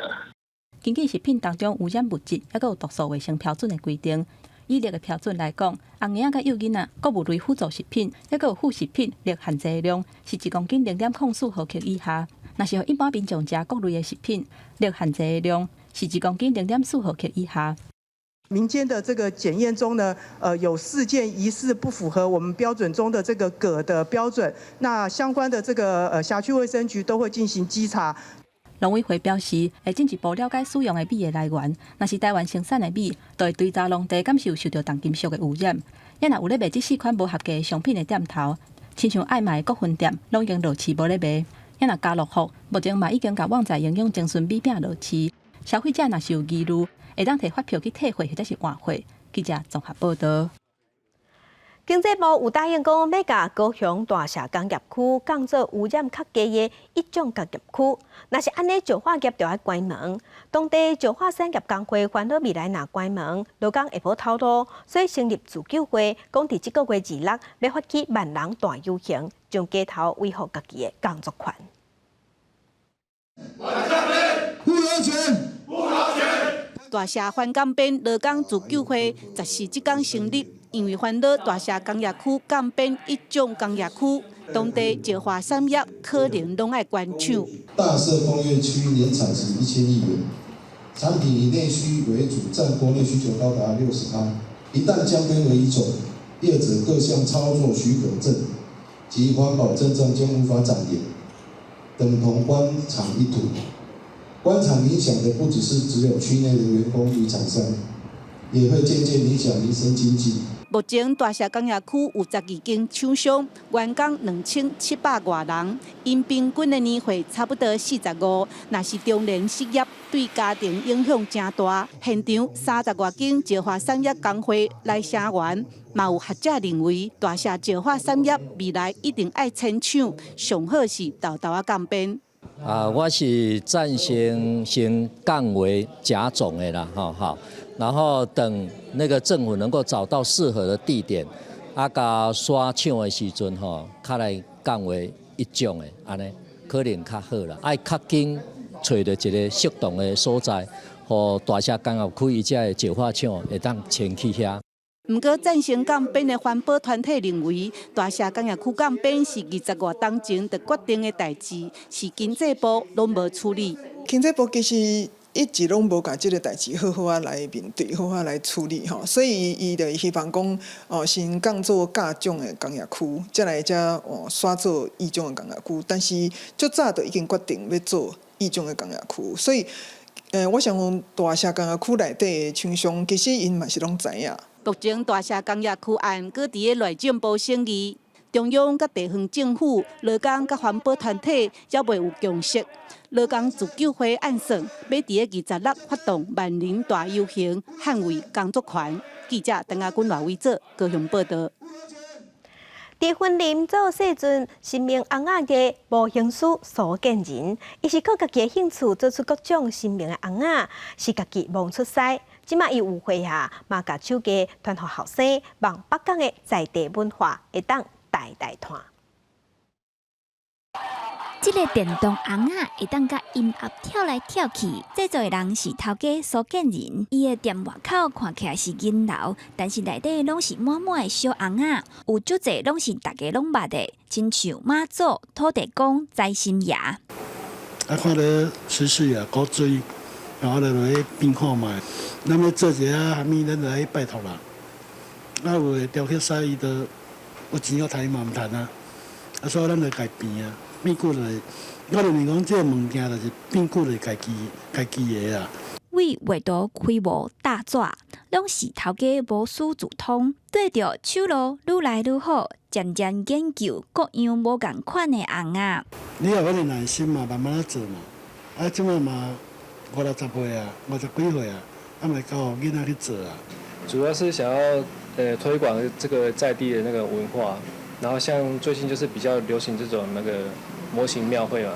根據食品當中污染物質，抑閣有毒素衛生標準的規定。以鈉的標準來講，紅嬰仔佮幼囡仔穀物類輔助食品，抑閣有副食品鈉限制量是1公斤0.04毫克以下。若是予一般民眾食穀類的食品，鈉限制的量是1公斤0.4毫克以下。民間的這個檢驗中呢，有4件疑似不符合我們標準中的這個鉻的標準，那相關的這個轄區衛生局都會進行稽查。農委會表示，會進一步了解使用的米的來源。若是台灣生產的米，就會追查農地敢是有受著重金屬的污染。也若有咧賣這四款無合格的商品的店頭，親像愛麥的各分店，攏已經落市無咧賣。也若家樂福，目前嘛已經共旺仔營養精純米餅落市。消費者若是有疑慮，會當提發票去退貨或者是換貨。記者綜合報導。經濟部有答應講，欲共高雄大社工業區降做污染較低的一種工業區。若是按呢，石化業就愛關門。當地石化產業工會煩惱未來若關門，勞工會無頭路，所以成立自救會，講佇這個月26欲發起萬人大遊行，上街頭維護家己的工作權。不勞權，不勞權。大社反降編勞工自救會14這工成立。因為煩惱大社工業區降編一種工業區，當地石化產業可能攏愛關廠。大社工業區年產值1000億元，產品以內需為主，佔國內需求高達60%。一旦降編為一種，業者各項操作許可證及環保證照將無法展延，等同關廠一途。關廠影響的不只是只有區內的員工與廠商，也會間接影響民生經濟。目前大社工業區有12間廠商，員工2700外人，𪜶平均的年歲差不多45。若是中年失業，對家庭影響誠大。現場30外間石化產業工會來聲援，嘛有學者認為，大社石化產業未來一定愛遷廠，上好是沓沓仔降編。啊，我是贊成先降為甲種的啦，吼好，然後等那個政府能夠找到適合的地點，啊，共徙廠的時陣吼，較來降為一種的，按呢可能較好啦。愛較緊揣著一個適當的所在，予大社工業區伊遮的石化廠會當遷去遐。毋過贊成降編的環保團體認為，大社工業區降編是20外冬前就決定的代誌，是經濟部攏無處理。經濟部其實一直攏無共這个代誌好好仔來面對，好好來處理吼，所以伊就希望講，哦，先降做甲種的工業區，才來才哦徙做乙種的工業區。但是足早就已經決定欲做乙種的工業區，所以，我想講大社工業區內底的廠商，其實𪜶嘛是攏知影。目前大社工業區案閣佇咧內政部審議，中央佮地方政府、勞工佮環保團體猶未有共識。勞工自救會按算，欲佇咧26發動萬人大遊行，捍衛工作權。記者鄧亞君、賴偉哲高雄報導。佇雲林做細陣神明尪仔的模型師蘇建仁，伊是靠家己的興趣做出各種神明的尪仔，是家己摸出師。這馬伊有歲啊，嘛共手藝傳予後生，望北港的在地文化會當代代傳。這个電動尪仔會當佮音樂跳來跳去，製作的人是頭家蘇建仁。伊的店外口看起來是銀樓，但是內底攏是滿滿的小尪仔，有足濟攏是大家攏捌的，親像媽祖、土地公、財神爺。啊，看咧時事啊，古錐，然後來去變看覓。咱欲做一下啥物，咱就來拜託人。啊，有的雕刻師伊就有錢好趁，伊嘛毋趁啊。啊，所以咱就家變啊。變久就，我認為講這个物件就是變久就家己家己的啊。為畫圖開模打紙，攏是頭家無師自通，對著手路愈來愈好，漸漸研究各樣無仝款的尪仔。你有彼个耐心嘛，慢慢仔做嘛。啊，這擺嘛五六十歲啊，五十幾歲啊，啊嘛會交予囡仔去做啊。主要是想要推廣這個在地的那個文化，然後像最近就是比較流行這種那個模型廟會嘛，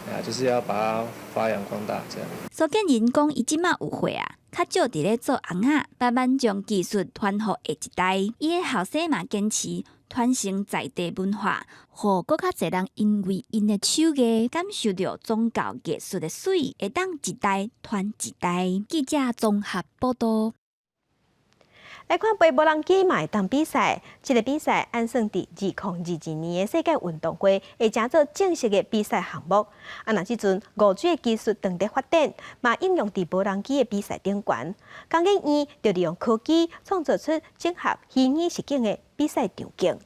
啊，就是要把它發揚光大這樣。蘇建仁講，伊這馬有歲啊，較少佇咧做尪仔，慢慢將技術傳予下一代。伊的後生嘛堅持傳承在地文化，予閣較濟人因為𪜶的手藝，感受著宗教藝術的媠，會當一代傳一代。記者綜合報道。來看飛無人機嘛會當比賽，這个比賽按算佇2022年的世界運動會會成做正式的比賽項目。啊，若這陣5G 的技術當咧發展，嘛應用佇無人機的比賽頂懸。工研院就利用科技創造出整合虛擬實境的比賽場景。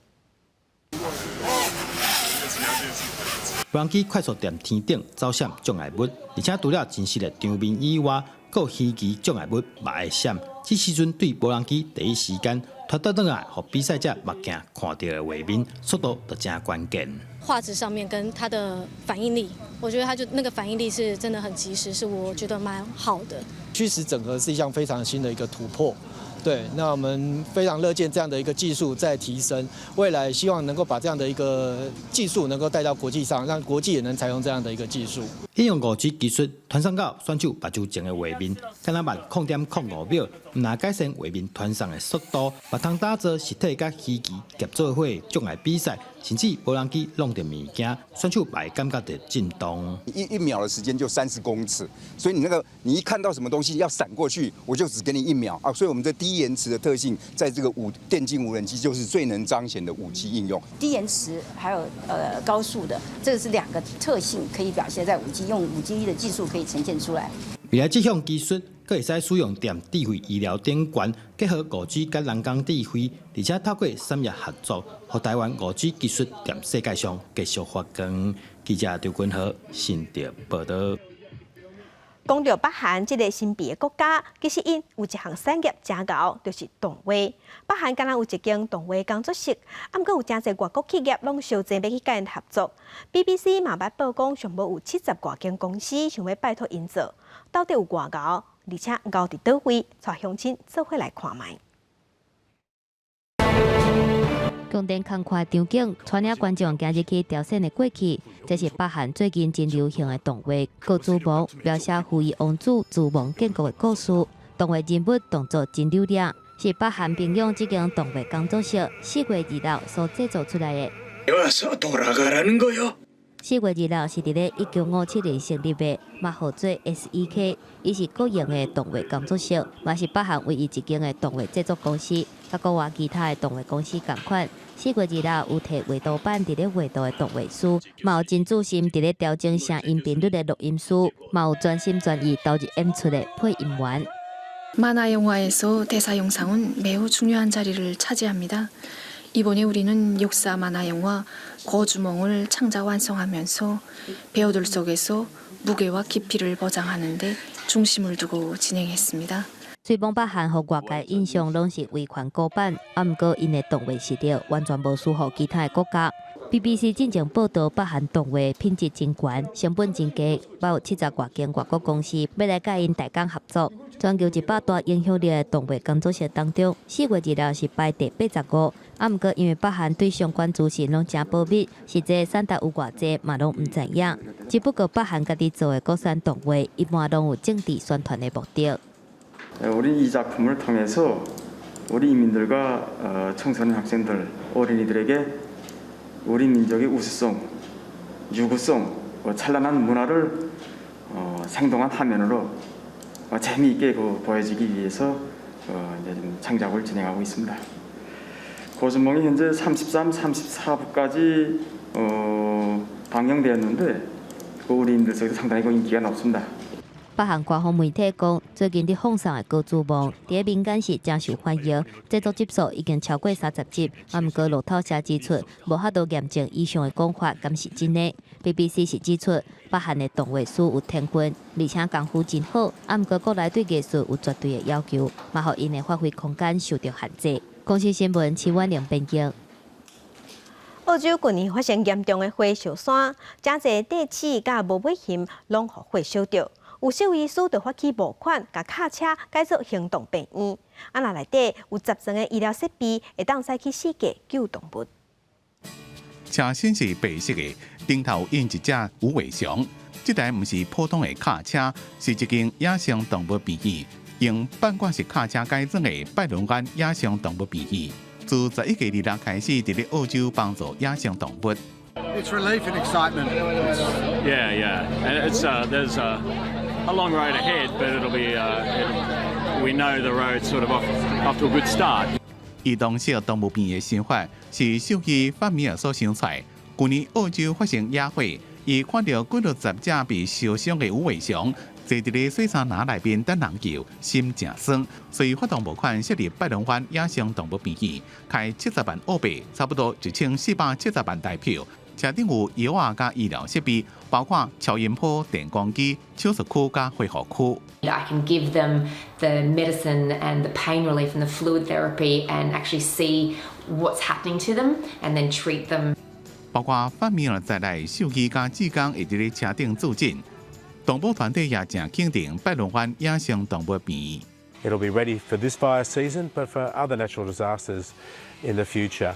無人機快速踮天頂走閃障礙物，而且除了真實的場面以外，閣有虛擬障礙物嘛會閃。這時陣對無人機第一時間傳倒轉來，予比賽者目鏡看著的畫面，速度就誠關鍵。畫質上面跟它的反應力，我覺得它就那個反應力是真的很及時，是我覺得蠻好的。虛實整合是一項非常新的一個突破。對，那我們非常樂見這樣的一個技術在提升，未來希望能夠把這樣的一個技術能夠帶到國際上，讓國際也能採用這樣的一個技術。應用5G 技術傳送到選手目睭前的畫面，敢若慢0.05秒，毋但改善畫面傳送的速度，嘛通打造實體佮虛擬協做伙障礙比賽，甚至無人機弄著物件，選手嘛會感覺著震動。一秒的時間就30公尺，所以你那個你一看到什麼東西要閃過去，我就只給你一秒啊！所以我們的低延遲的特性，在這個電競無人機就是最能彰顯的5G 應用。低延遲還有高速的，這個是兩個特性可以表現在5G，用5G 的技術可以呈現出來。未來這項技術閣會使使用佇智慧醫療頂懸，結合5G 佮人工智慧，而且透過產業合作，予台灣5G 技術佇世界上繼續發光。記者張君和新竹報道。講著北韓這个神秘的國家，其實𪜶有一項產業誠𠢕，就是動畫。北韓敢若有一間動畫工作室，啊，毋過有誠濟外國企業攏相爭欲去佮𪜶合作。BBC 嘛捌報講，上無有70外間公司想欲拜託𪜶做，到底有偌𠢕？而且𠢕佇佗位，帶鄉親做伙來看覓。宮殿空曠場景，帶領觀眾行入去朝鮮的過去。這是北韓最近真流行的動畫《高珠墓》，描寫후이王子諸王建國的故事。動畫人物動作真流利，是北韓平壤這間動畫工作室4月26所製作出來的。4月26是佇咧1957年成立的，嘛號做 SEK，伊是國營的動畫工作室，嘛是北韓唯一一間的動畫製作公司，佮國外其他的動畫公司仝款。4月26有提畫圖板佇咧畫圖的動畫師，嘛有真注心佇咧調整聲音頻率的錄音師，嘛有全心全意投入演出的配音員。 만화영화에서 대사 영상은 매우 중요한 자리를 차지합니다. 이번에 우리는 역사 만화 영화 거주몽을 창작 완성하면서 배우들 속에서 무게와 깊이를 보장하는 데 중심을 두고 진행했습니다. 雖罔北韓予外界印象攏是威權古板，啊，毋過𪜶的動畫實力完全無輸予其他的國家。BBC 進前報道，北韓動畫品質真懸，成本真低，嘛有七十外間外國公司欲來佮𪜶代工合作。全球一百大影響力的動畫工作室當中，四月二號是排第八十五。啊，毋過因為北韓對相關資訊攏誠保密，實際選擇有偌濟嘛攏毋知影。只不過北韓家己做的國產動畫，一般攏有政治宣傳的目的。 우리 이 작품을 통해서 우리 인민들과 청소년 학생들, 어린이들에게 우리 민족의 우수성, 유구성, 찬란한 문화를 생동한 화면으로 재미있게 보여주기 위해서 이제 좀 창작을 진행하고 있습니다. 고주몽이 현재 33, 34부까지 방영되었는데 우리 인들 속에서 상당히 인기가 높습니다. 北韓官方媒體講，最近佇放送的《高珠夢》佇民間是誠受歡迎，製作集數已經超過三十集。啊，毋過路透社指出，無法度驗證以上的講法，敢是真的？BBC 是指出，北韓的動畫師有天分，而且功夫真好。啊，毋過國內對藝術有絕對的要求，嘛予𪜶的發揮空間受著限制。公視新聞徐婉玲編譯。澳洲舊年發生嚴重的火燒山，誠濟袋鼠佮無尾熊攏予火燒著。有獸醫師就發起募款，共卡車改做行動病院。啊，若內底有十層的醫療設備，會當駛去四界救動物。車身是白色的，頂頭印一隻無尾熊。這台毋是普通的卡車，是一間野生動物病院，用半掛式卡車改裝的拜倫灣野生動物病院。自十一月二日開始，佇咧澳洲幫助野生動物。 It's relief and excitement. Yeah, and it's there's a long road ahead, but it'll be we know the road's sort of off to a good start. 移動式動物病院的想法是獸醫范米爾所想出來。舊年澳洲發生野火，伊看著幾落十隻被燒傷的無尾熊，坐佇咧洗衫籃內面等人救，心誠酸，所以發動募款設立拜倫灣野生動物病院，開七十萬澳幣，差不多一千四百七十萬台票。車頂有藥仔佮醫療設備，包括超音波、電光機、手術區佮恢復區。 I can give them the medicine and the pain relief and the fluid therapy and actually see what's happening to them and then treat them. 包括范米爾在內，獸醫佮志工會佇咧車頂駐診。動保團體也誠肯定拜倫灣野生動物病院。 It'll be ready for this fire season, but for other natural disasters in the future.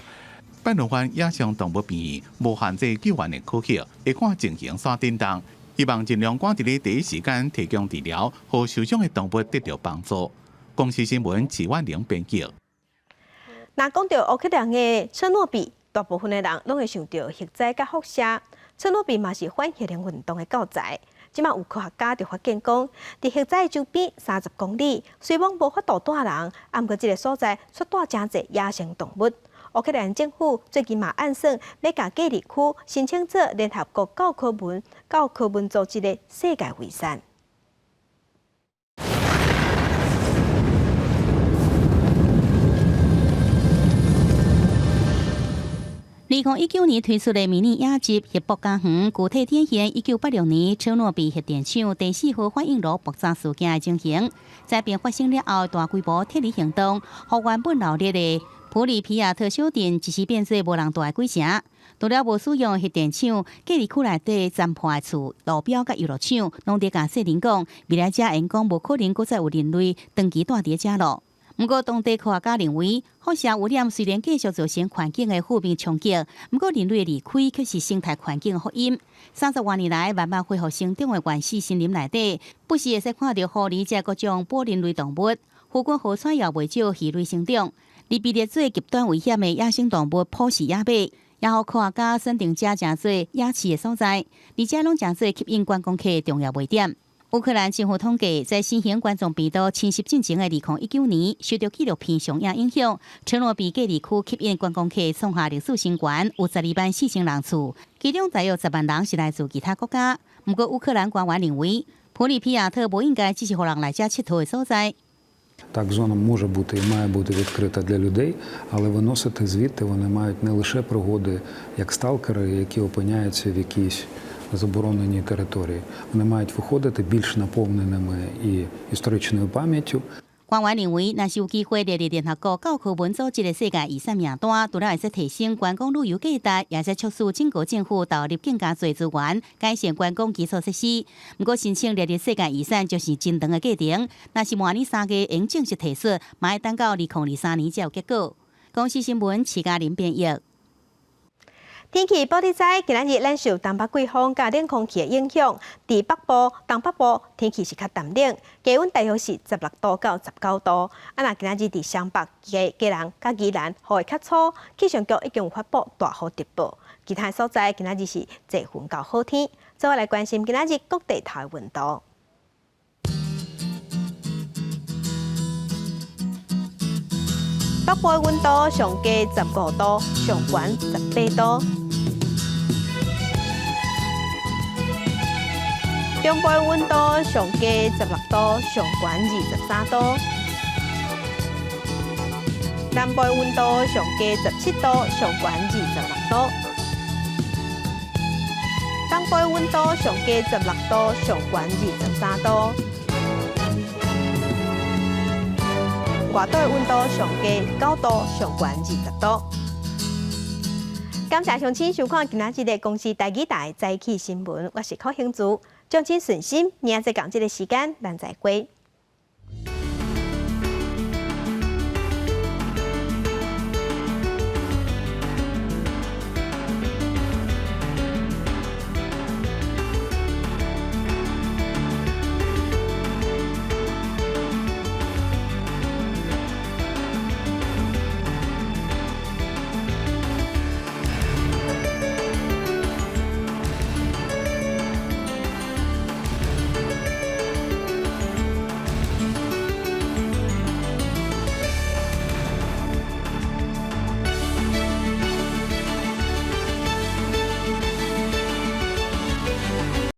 拜倫灣野生動物病院無限制救援的考核，會看情形煞振動，希望盡量趕佇咧第一時間提供治療，予受傷的動物得著幫助。公視新聞徐婉玲編輯。若講著烏克蘭的車諾比，大部分的人攏會想著核災佮輻射。車諾比嘛是反核能運動的教材。這馬有科學家就發現講，佇核災周邊三十公里，雖罔無法度蹛人，啊，毋過這个所在卻蹛誠濟野生動物。烏克蘭政府最近嘛按算欲共隔離區申請做聯合國教科文教科文組織的世界遺產。二零一九年推出的迷你影集《核爆家園》，具體展現一九八六年車諾比核電廠第四號反應爐爆炸事件的情形。災變發生了後，大規模撤離行動，予原本鬧熱的普里皮亞特小鎮一時變做無人蹛的鬼城。除了無使用的核電廠，隔離區內底殘破的厝、路標佮遊樂場，攏佇共世人講，未來遮緣講無可能閣再有人類長期蹛佇遮囉。毋過，當地科學家認為，輻射污染雖然繼續造成環境的負面衝擊，毋過人類的離開卻是生態環境的福音。三十多年來，慢慢恢復生長的原始森林內底，不時會使看著狐狸這各種哺乳類動物，附近河川也袂少魚類生長。而被列做極端危險的野生動物普氏野馬，也予科學家選定遮成做野飼的所在，而且攏成做吸引觀光客的重要賣點。烏克蘭政府統計，在新型冠狀病毒侵襲進前的二零一九年，受著紀錄片上映影響，車諾比隔離區吸引觀光客創下歷史新高，有十二萬四千人次，其中大約十萬人是來自其他國家。毋過烏克蘭官員認為，普里皮亞特無應該只是予人來遮𨑨迌的所在。 Так, зона може бути і має бути відкрита для людей, але виносити звідти вони мають не лише пригоди як сталкери, які опиняються в якійсь забороненій території. Вони мають виходити більш наповненими і історичною пам'яттю. 官官員認為，若是有機會列入聯合國教科文組織的世界遺產名單，除了會使提升觀光旅遊價值，也會使促使整個政府投入更加濟資源，改善觀光基礎設施。毋過，申請列入世界遺產就是真長的過程，若是明年3月會正式提出，嘛愛等到2023年才有結果。公視新聞，徐嘉玲編譯。天氣報你知，今仔日咱受東北季風佮冷空氣的影響，佇北部、東北部天氣是較澹冷，低溫大約是16度到19度。啊，若今仔日佇雙北、基隆佮宜蘭雨會較粗，氣象局已經有發布大雨特報。其他所在今仔日是濟雲到好天。做伙來關心今仔日各地頭的溫度。北部的溫度上低15度，上懸18度。中部的溫度上低16度，上懸23度。南部的溫度上低17度，上懸26度。東部的溫度上低16度，上懸23度。外島的溫度上低9度，上懸20度。感謝鄉親收看今仔日的公視台語台早起新聞，我是柯興珠，祝請順心，明仔載仝這个時間，咱再會。